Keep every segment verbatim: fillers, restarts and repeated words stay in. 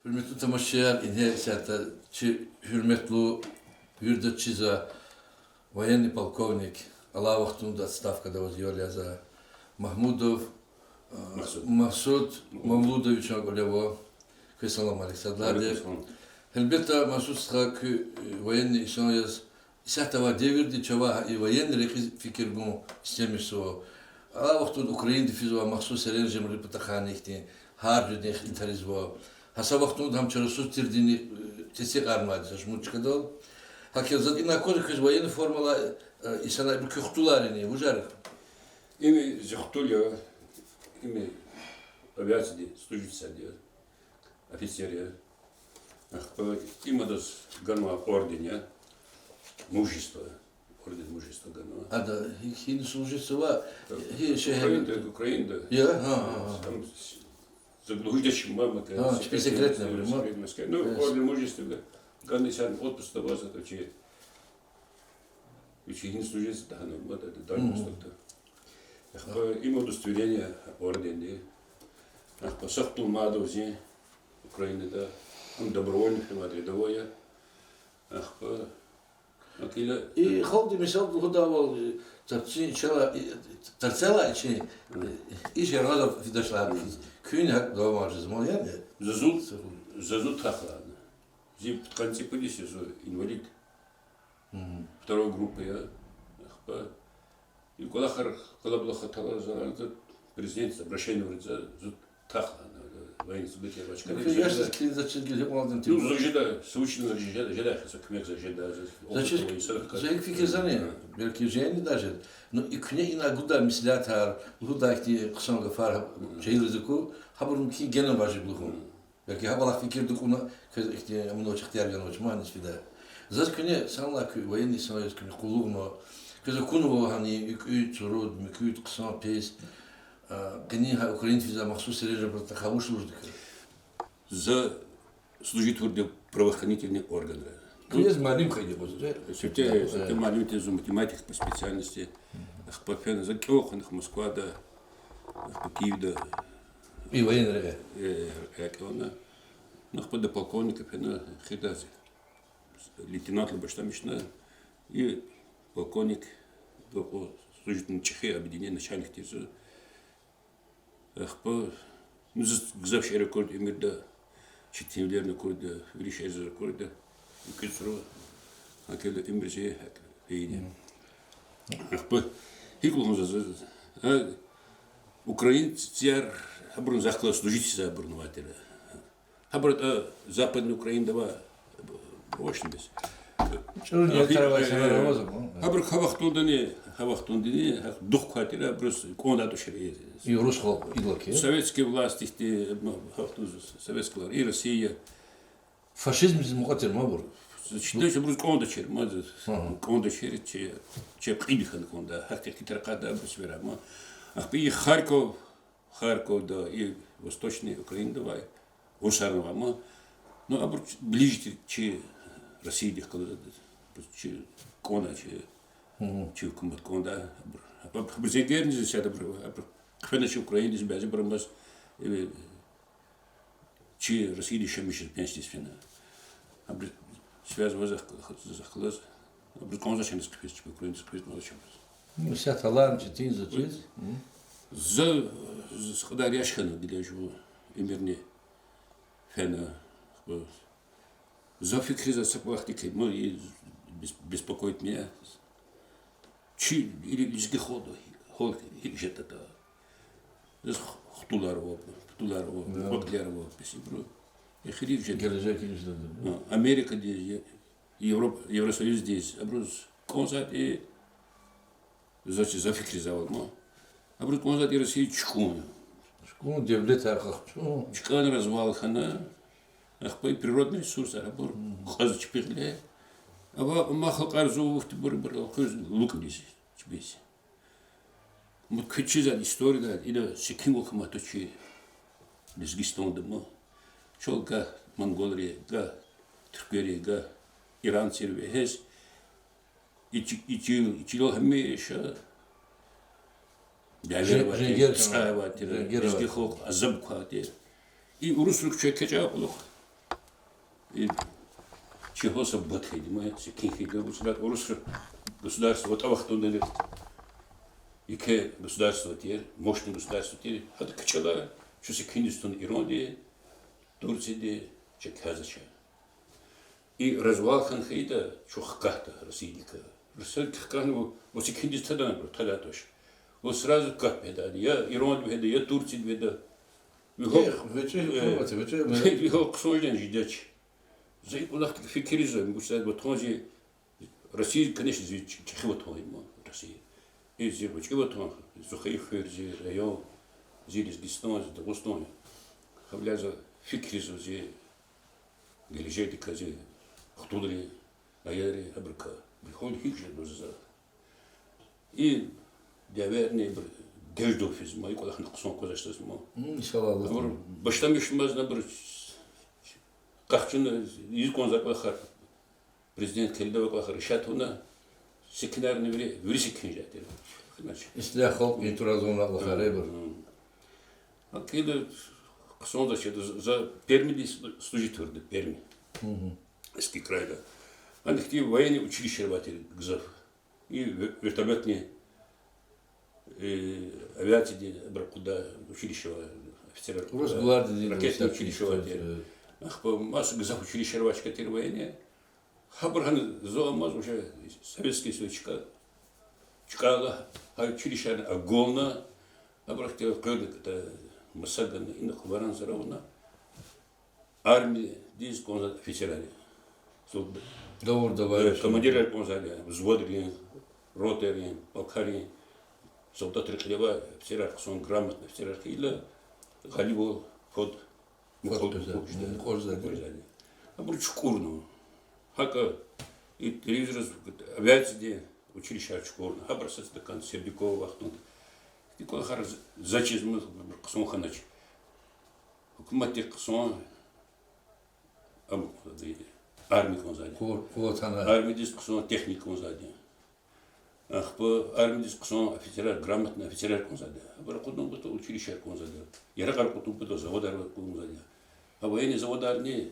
Гьуьрметлу тамашачияр, ингье исятда чи гьуьрметлу вирдаз чизвай военный полковник, алай вахтунда отставкада аваз, ял язавай Магьмудов, э, Магьсуд. Магьсуд Мавлудович, кӀвале ава. Квез салам алейк, сад лагьайди. Алейкум салам. Гьелбетда, Магьсуд стха, куьн, э, военный инсан яз, исятда авай девирда чавай и военный рекьиз фикир гун истемишзава. Алай вахтунда Украинада физвай махсус серенжемрин патахъайни ихьтин гьар жуьредин ихтилатар ийизва. Гьа са вахтунда гьам чарасуз тирдини, э, тестикьарнавайди я са шумуд чкадал. ГьакӀ я, заз ина аквазва, квез военный формалай, э, инсанар, ибур куь хтулар яни, вужар я? Им зи хтул я, им авиациядин служить ийизвайди я, офицер я. Ахпа им адаз ганвай орден я, Мужество, орден Мужество ганва. Ада гьи, гьина служить ийизвай, гьи шегьерда? Украинада, Украинада. Я, гьа, гьа, гьа. Там с-, за глухой дачи мама, а, типа секретная, секретная, прямо. Секретная. Ну, орден Мужества ганва, отпуск аваз, это чи Вичи гьина служить ийизвайди я, гьана, вот это, Дальний Востокда. Ахпа им удостоверение, орденди. Ахпа са хтул мад ава зи Украинада, ам добровольный февраль рядовой я. Ахпа, акила. И халкьди мисал лугьудайвал, э, тарцин чала, э, тарцелай чи, э, иш яргъазва фидачлагьана. Куьн гьакӀ давамарзава, яни? Зазу, зазу тахлана. Зи пудкъанни цӀипуд йис я, зун инвалид. Второй группа я, ахпа. И кӀвалахар, къалабулух хаталар заларда президент обращение вири за, зун тахлана, военный событие авачкани. Ну, яшдиз килигзачиз гила гьикьван ладан тир. Ну, зун жеда, срочно зун жеда, жедай хьи, са куьмек зун жеда, за опыт авай инсан хьиз. За гьикӀ фикирзани, белки жени даже. Ну, и куьне ина гудай меслятар, лугьудай ихьтин хъсан гафар жегьилриз аку, гьабур мумкин гена важиб лугьун. Белки гьа кӀвалах фикирда кьуна, квез ихьтин амунвач, ихтияр ганвач, ман низ фида. Заз куьне, санлай куьн военный инсан яз, куьне къуллугъна, квез акунва гьана и кӀуьд, цӀуруд, муькуьд, хъсан, пис, а, къенин гьа Украинада физвай махсус серенжемрин патахъай вуч лугьуз куьн? За служить ийизвайди я правоохранительный органра. Квез малум хьайи гъуз, э? Сифте, сифте малум тир, зун математик по специальности. Ахпа фена за кӀел хьана Москвада, ахпа Киевда. И военный рекье? Э, рекье кӀелна. Ну, ахпа до полковника фена, хида зи. Лейтенантдилай башламишна, и полковник, служитни чӀехи объединение начальник тир зун. Ахпа, ну, заз гзаф шейэр акурди уьмуьрда, четинвилерни акурди, вири шейэр заз акурди, и кӀуьд йисуз, гьакӀ хьайила уьмуьр зи гьакӀ фейиди я. Ахпа, гьикӀ лугьун заз, а, украинцияр, гьабурун захъ галаз служить ийизвайбурни авай тир. Гьабур, а, Западный Украинада авай, башни бес. ЧӀуру ниятар авай инсанар авазва. Гьабур гьа вахтундани, гьа вахтундани, гьа дух квай тир, абуруз кӀандай тушир. И урус халкь идалай хьи. Советский власть ихьтин, м, гьа вахтунда советскийлар, и Россия. Фашизмдиз мукьва тир ман абур. Чидач, абуруз кӀандачир ман, кӀандачир, чи, чи кьилди хьана кӀанда, гьахьтин хьтин тарикъатда абуруз верай ман. Ахпа и Харьков, Харьковда, и Восточный Украинада авай урусарни авай ман. Ну, абур ближе тир чи Россиядихъ галаз, чи кӀандай чи, чи гьукумат кӀандай абур. Абур зенгерни зи сад абур, абур хъфена чи Украинадиз бязибур амаз, э, чи Россиядиз яшамиш жез пенсиядиз фена. Абур связь аваз захъ-, захъ галаз, абуруз кӀанзавач аниз хъфиз, чи Украинадиз хъфиз кӀанзавач абуруз. Ну, са таларни четин заз чиз. За, за кьадар яш хьана гила жува, уьмуьрни фена, за фикирзава са кӀвалахдик, ма, и бес-, беспокоит меня. Чи и лезги халкьди гьикӀ жедатӀа. Заз хтулар ава, птулар ава, мукьва-кьилияр ава, бес ибуру эхир гьикӀ жеда. Гележек гьикӀ жеда. А, Америкадиз, Европ-, Евросоюздиз абуруз кӀанзавайди, за чи, за фикирзавайвал ма, абуруз кӀанзавайди Россия чукӀун. ЧукӀун, девлетар къахчун. ЧкӀан развал хьана, ахпа и природный ресурсар абур кьаз чпи гъиле. Ава, амма халкьар зун вахтунда бур-бур алахъуз лукӀ ийиз чпиз. Мад квез чизвайди историяда, ина секинвал хьун аватӀа чи Лезгистанда ма. Чал гагь монголри, гагь туьрквери, гагь иранцийри вегьез и чи-, и чил, и чилел гьамиша дяве авай тир, цӀай авай тир, лезги халкь азаб квай тир. И урусрик квез экечӀай кьулухъ. И чего событий хьайиди ма, секин хьайиди, урус, урус государство, атӀа вахтунда еке государство тир, мощный государство тир, гьада кичӀела, чун секиндиз туна Иранди, Турцияди, чакхазвач. И развал хьана хьайитӀа, чун хкатда Россиядикай. Россиядикай хкана, вун секиндиз тадан, тадан туш. Вун сразу капӀ ведани, я Иранди ведани, я Турцияди ведани. Вихьо-, Эх, вичи, э, хъумати, вичи, ме- вихьо хъсан жен жедач. За и кӀвалахдик фикирзава, мугуш за ватан зи, Россия, конечно, зи ч-, чӀехи ватан я ма, Россия. И зи гъвечӀи ватан, зи хайи хуьр, зи район, зи Лезгистан, зи Дагъустан я. Гьавиляй за фикирзава зи гележегдикай, зи хтулрин, аялрин, гьабурукай. Вихьо-, гьикӀ жеда лугьуз за. И дявеарни бир деждал физ ма, и кӀвалахни хъсан аквазвач заз ма. М, иншаллагь, Аллагь. Абур башламишмаз абур къахчуна ийиз кӀанзавай кӀвалахар, президент келдавай кӀвалахар ишатуна, секинарни вири, вири секин жеда тир. Значит. Ислягь халкьдин турагъзавай кӀвалахар я абур. М. ГьакӀ хьайила хъсан жеда, за Пермиди служить авурди, Перми. Мгм. Эски крайда. Гьана ихьтин военный училищера авай тир гзаф. И ве-, вертолётный, э, авиациядин абур акъуддай училище авай, офицерар акъуддай. Росгвардиядин ракетный училище авай тир. Э. Ахпа маса гзаф училищера авай чка тир военный. Гьабур гьана зун амаз уже Советский Союз чка-, чкӀайла, гьа училищени агална, гьабур ахьтин къуьрна ката, маса гана, инихъ варан-заран авуна, армиядиз кӀанзавай офицерар я. Гавурда авай, э, командирар кӀанзавайди я, взводрин, ротайрин, полкарин, солдатрин кьиле авай офицерар, хъсан грамотный офицерар хьайила, гъалибвал фад Мукьвал-, мукьвал-, мукьвал-, мукьвалзавайди. Абур чукӀурна. ГьакӀ и телевизордиз авиациядин училищеяр чукӀурна. Гьабур сад-садакай Сердюков вахтунда. И кӀвалахар за чизва, хъсан хьанач. Гьукуматдихъ хъсан, ам, армия кӀанзавайди. Къу-, къуват хьана. Армиядиз хъсан техника кӀанзавайди. Ахпа армиядиз хъсан офицерар, грамотный офицерар кӀанзавайди. Абур акъудун патал училищеяр кӀанзавайди. Яракьар кьатӀун патал заводар кӀанзавайди. А военный заводарни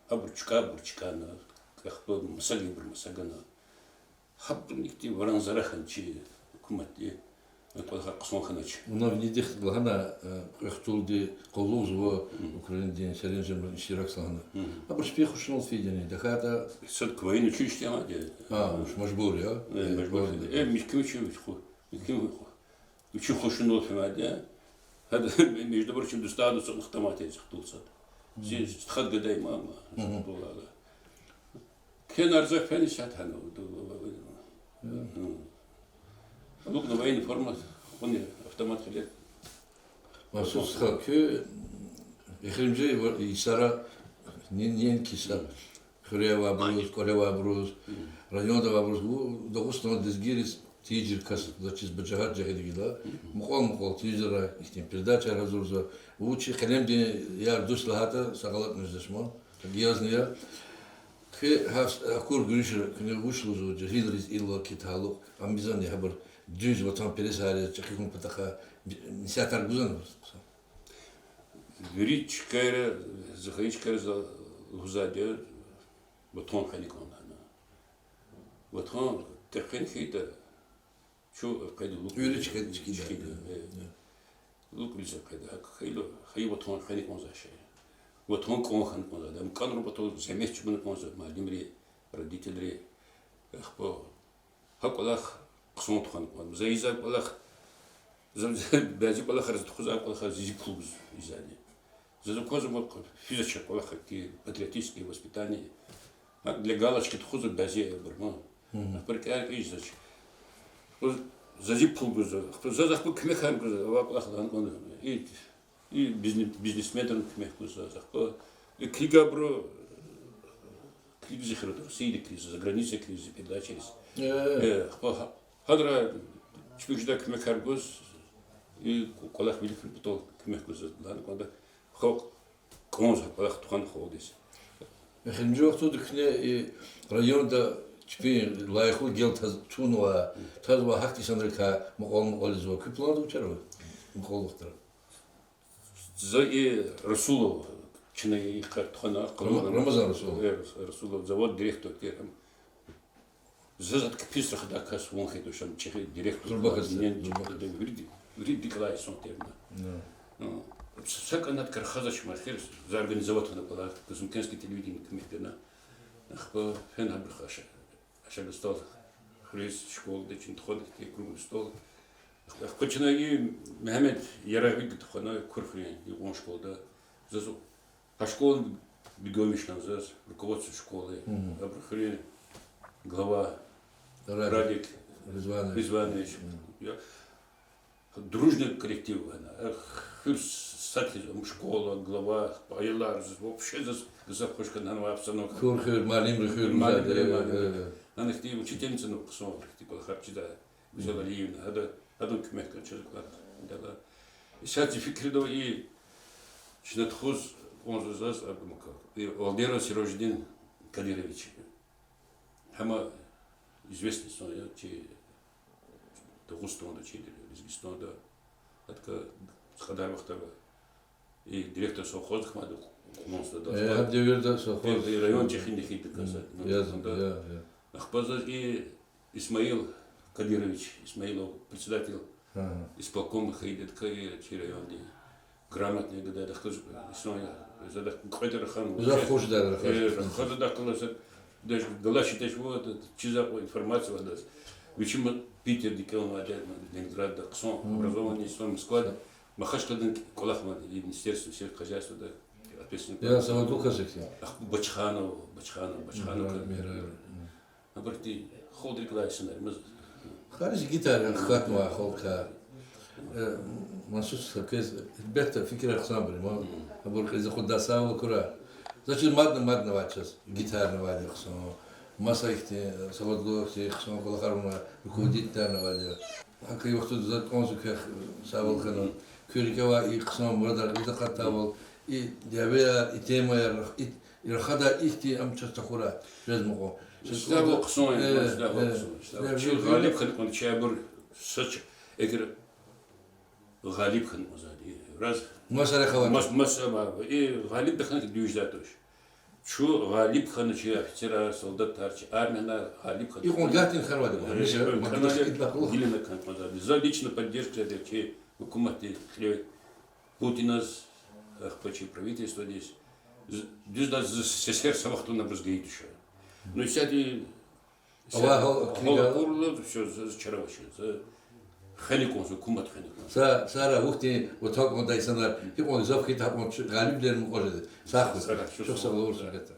абур чкӀа, абур чкӀана, ахпа маса гана, абур маса гана. Гьабурни ихьтин варан-заран хьана чи гьукуматди, а кӀвалахар хъсан хьанач. Вуна винидихъ лагьана, э, кьве хтулди къуллугъзава Украинадин серенжемрин иштиракзава лагьана. Абур чпин хушуналди фейитӀани, тахьайтӀа сад военный училище авайди. А, вуч мажбур я? Э, мажбур. Э, михьи вичин вич ху-, михьи вичин хушуналди фейитӀани. Гьада, между прочим, дустарни ацукьна хтаматиз хтул сад. Зи стхад гада я мама, хтулайла. Кхьенвай за кхьенвай сятхана. Алукьна военный форма, кьуна автомат хиле. Масуд стха, куь эхиримжи йисара, нин, нин киса, хуьре авайбуруз, кӀвале авайбуруз, районда авайбуруз, вун Дагъустан лезгийриз тийижир кас, заз чиз бажагьат жагъиди гила, мукьвал-мукьвал телевизорра ихьтин передачаяр гьазурзава, вун чи къелемдин яр-дуст лагьайтӀа, сагъ алатмишзач ман, гьакӀ язни я. Куь гьа акур гуьруьшра куьне вуч лугьузва, жегьилриз илла куь талукь, ам бизани гьабур дуьз ватанпересариз, чӀехи хьун патахъай насигьатар гузвани? Вири чкайра, за хайи чкайра за лугьузвайди я, ватан хвена кӀанда лагьана. Ватан тек хвена хьайитӀа, чун къведа лукӀ-, вири чкайра чкӀида. ЧкӀида, э. ЛукӀ-, вири чкайра хвена, гьакӀ хьайила, хайи ватан хвена кӀанзавай шей. Ватан кӀан хьана кӀанзавайди я. Ам кӀанарун патал зегьмет чӀугуна кӀанзава муаллимри, родительри, ахпа. Гьа кӀвалах хъсан тухвана кӀанда. За ийизвай кӀвалах, за, за бязи кӀвалахар, за тухузвай кӀвалахар зи, зи пул гуз ийизвайди я. Заз аквазва ма физвач кӀвалах, патриотическое воспитание. ГьакӀ для галочки тухузва бязи абур ма. Ахпа рикӀяй кьиз жезвач. Заз зи пул гузва. Заз ахпа куьмекар гузва, авай кӀвалах лагьана кӀанда. И И бизнес-, бизнесменрин куьмек гуз заз, ахпа. И килигайбуру, килигиз эхиримжи, Россияда килигиз, за границада килигиз передачайриз. Э. Э, ахпа гьа-, гьадра чпик жедай куьмекар гуз, и кӀвалах виликин патал куьмек гуз заз лагьана кӀанда, халкь кӀанзава кӀвалах тухвана халкьдиз. Эхиримжи вахтунда куьне и районда чпин лайихлу гел таз-, тунва, тазва, гьахьтин инсанрикай мукьвал-мукьвал ийизва. Куь планда вучар ава мукьвал вахтара? За и Расулов, Чна и къе тухвана Рама-, къалурна. Рамазан Расулов. Э, Рас-, Расулов завод директор тир. Заз гьадан кпиз рахадай кас ван хьайитӀа, ам чӀехи директор. Зурба кас, зурба кас. Вирида, вирида дикьалай инсан тир ина. Да. Ну, са, са кӀанат кар хазачмир хьи, за организовать хьана кӀвалах, Кызылкенский телевидение куьмек гана. Ахпа фена абурухъ аша-, ашаргзавай хуьруьз, школада чна тухвана хьи круглый стол. Ахпа чна и Мегьамед Ярагъвиди тухвана Кур хуьруьн, и кьван школада. Заз По школам беговищ хьана заз, руководство школы, Мгм. абурун хуьруьн глава Радик Радик Ризванович. Ризванович. Мгм. Я дружный коллектив хьана. Э, хуьр сад хьиз, ам школа, глава, аялар заз, вообще заз гзаф хуш хьана гьа обстановка. Хуьр, хуьр, муаллимри хуьр, Муаллимри, э, муаллимри. э. Гьана ихьтин учительницани хъсан, ихьтин кӀвалахар чида. Гуьзел Алиевна, гьада, гьадан куьмекдалди чаз кӀвалах гана. Исятда зи фикирда ава и чна тухуз кӀанзава заз, а, мука, и Алдеров Сиражиддин Кадырович. Гьам известный инсан я, чи Дагъустанда, чи Лезгистанда. Гьадакай са кьадар вахтара и директор совхоза хьана, Кьулан сада. Э, гьа девирда совхоз. Э, район чӀехи-нехи я, я, я. Ахпа заз и Исмаил Кадырович, Исмаилов, председатель Ага. исполкома хьайиди, адакай чи райондин. Грамотный гада, адахъ галаз инсан я, за адахъ кьвед рахана. За хуш дада Э, рахаз. Рахаз адахъ галаз, даже галачидач, вот, чиз акъваз информация вадаз. Вичи ма Питерда кӀелнавайди, Ленинградда, хъсан Мгм. образованный инсан, Москвада, Махачкъаладани кӀвалахнавайди, и Министерство сельского хозяйствода ответственный. Я, савадлу кас я. Ах, Бачханов, Бачханов, Бачханов. Мгм, кад-, Мгм. Абурухъди халкьдин рикӀелай инсанар я. Маз- Харжи гитара хкатнавай халкьдикай. Э, Мансур стха, квез гьелбетда фикирар хъсанбур я ман. Мгм. Абур кьилиз акъуддай сагъвал акурай. Заз чиз мадни, мадни авай чаз. Гитарани авайди хъсан. Маса ихьтин, савадлу ихьтин хъсан кӀвалахар авунвай, руководительарни авайди. ГьакӀ и вахтунда за кӀанзава квехъ, сагъвал хьана. Куь рикӀе авай и хъсан мурадар кьилиз акъатдайвал, и дявеяр, и темаяр, и, и рахадай ихьтин ам чаз тахьурай, жез мукьва. Сагъвал хъсан, э, сагъвал э, хъсан, сагъвал. Чи гъалиб хьана кӀанда, чи абур сач, эгер гъалиб хьана кӀанзавайди. Раз Маса рехавати. Мас-, маса ма, и гъалиб хьана дуьз жедай туш. Чун гъалиб хьана, чи офицерар, солдатар, чи армияр гъалиб хьана. Икьван гатин харвади ма, Э, мисал, э, макдас ханали идла кьулухъ. Гилина кӀанда кӀанзавайди. За лично поддержка жеда чи гьукуматдиз, чи Путиназ, ахпа чи правительстводиз. З-, дуьз лагьайтӀа, з-, сесер са вахтунда абуруз гайи туш. Ну, исятда Ава гьал, гьал килигайла. Акурла, всё, за, за чара авачир, за хвена кӀанзава, гьукумат хвена кӀанзава. Са, сара вахтунда ватан кӀандай инсанар, гьикьван гзаф хьайитӀа гьакьван чу-, гъалибвилер мукьва жеда. Сагъ хьуй. Сара, чухсагъул, чухсагъул, Мурсагета.